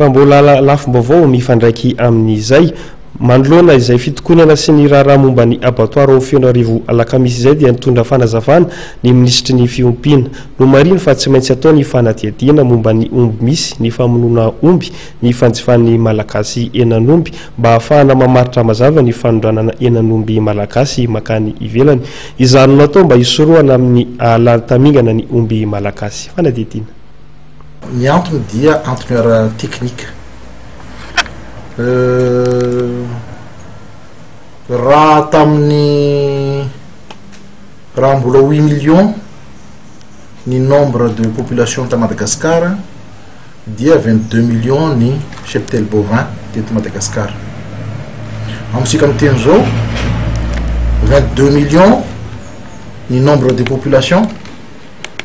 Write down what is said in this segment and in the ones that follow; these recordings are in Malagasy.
Fa mbola lafim-baovao mifandraiky amin'izay. Manoloana izay fitokonana sy ny raharaha momba ny abattoir ao Fenoarivo Alakamisy izay dia nitondra fanazavana ny minisitry ny fiompiana. Nomarihiny fa tsy maintsy atao ny fanadihadiana momba ny omby misy, ny famonoana omby, ny fanjifan'ny Malagasy henan'omby mba hahafahana mamaritra mazava ny fanondranana henan'omby malagasy mankany ivelany. Izany no natao mba hisorohana amin'ny hahalany tamingana ny omby malagasy. Fanadihadiana. Ny antony dia antony ara-teknika. Raha tamin'ny raha mbola huit millions ny nombre de population ta Madagascar dia 22 millions ny cheptel bovin teto Madagascar. Amintsika miteny zao 22 millions ny nombre de population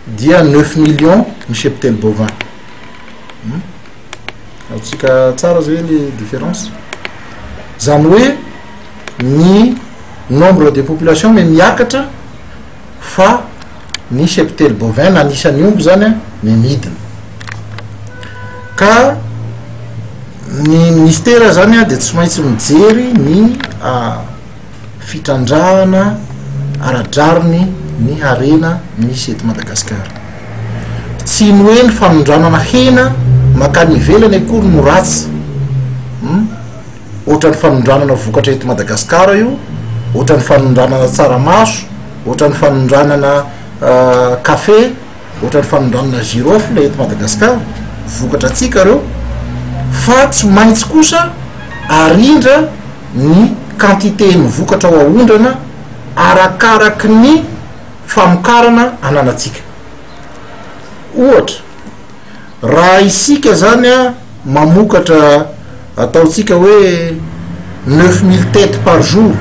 dia neuf millions ny cheptel bovin. Azontsika tsara zay le différence. Zany hoe ny nombre de population me miakatra fa ny cheptel bovin na ny isan'ny omby zany a me midina. Ka ny ministera zany a de tsy maintsy mijery ny fitrandrahana ara-drariny ny harena misy eto Madagasikara. Tsy ny hoe ny fanondranana hena mankany ivelany akory no ratsy. Hum. Ohatran'ny fanondranana vokatra eto Madagasikara io, ohatran'ny fanondranana tsaramaso, ohatran'ny fanondranana kafe, ohatran'ny fanondranana girofle eto Madagasikara, vokatra antsika ireo, fa tsy maintsy kosa arindra ny quantité ny vokatra ho aondrana arakaraky ny famokarana ananantsika. Ohatra, raha isika zany a mamokatra ataontsika hoe 9000 têtes par jour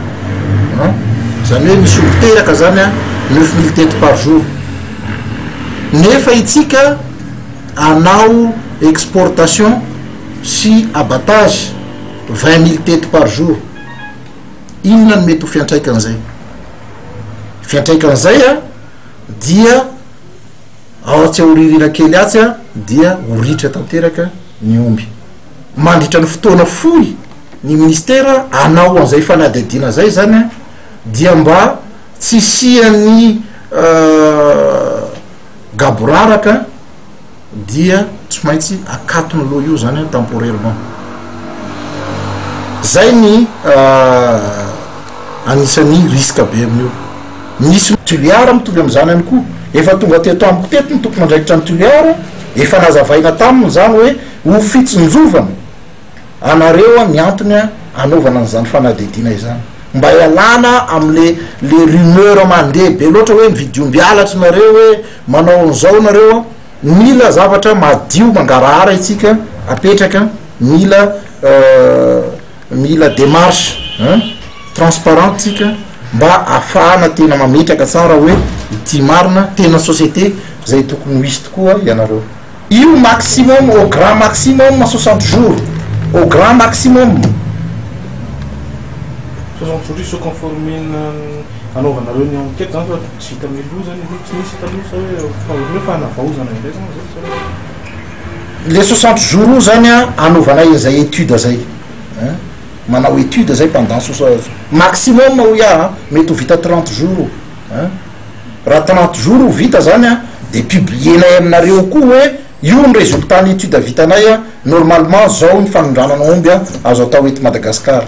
an, zany hoe misy omby teraka zany a 9000 têtes par jour, nefa itsika anao exportation sy abattage 20000 têtes par jour, inona no mety ho fiantraikan'izay? Fiantraikan'izay a dia ao atsy aoriririna kely atsy a dia ho ritra tanteraka ny omby. Mandritra ny fotoana fohy ny ministera hanao an'izay fanadihadiana zay zany a dia mba tsy hisian'ny gaboraraka dia tsy maintsy akatony aloha io zany an temporairement. Zay ny anisan'ny risque be amin'io. Misy Toliara mitovy amin'izany ihany koa. Efa tonga teto amiko teto ny tompon'andraikitra ny Toliara, efa nazavaina taminy izany hoe ho fitsinjovana anareo ny antony anaovana an'izany fanadihadiana izany. Mba hialana amle le rumeur mandeha be loatra hoe mividy omby halatra nareo hoe manao an'izao nareo an, mila zavatra madio mangarahara itsika apetraka, mila mila demarche an transparente tsika mba afahana tena mametraka tsara hoe ity marina tena société zay tokony ho hisy tokoa ianareo. Io maximum au grand maximum 60 jours au grand maximum. 60 jours se conformer-na anaovanareo ny enquête zany fa tsy vita mialoha zany izy io, tsy nisy taloha sa hoe fa hoe fanavaozana indray zany zay sa hoe. Le 60 jours io zany an anaovanay an'izay étude zay ein, manao étude zay pendant soixante, maximum hoy aho an, mety ho vita 30 jours io ein. Raha 30 jours io vita zany an, de publier-nay aminareo koa hoe io ny résultat ny étude vitanay an, normalement zao ny fanondranana omby an azo atao eto Madagascar.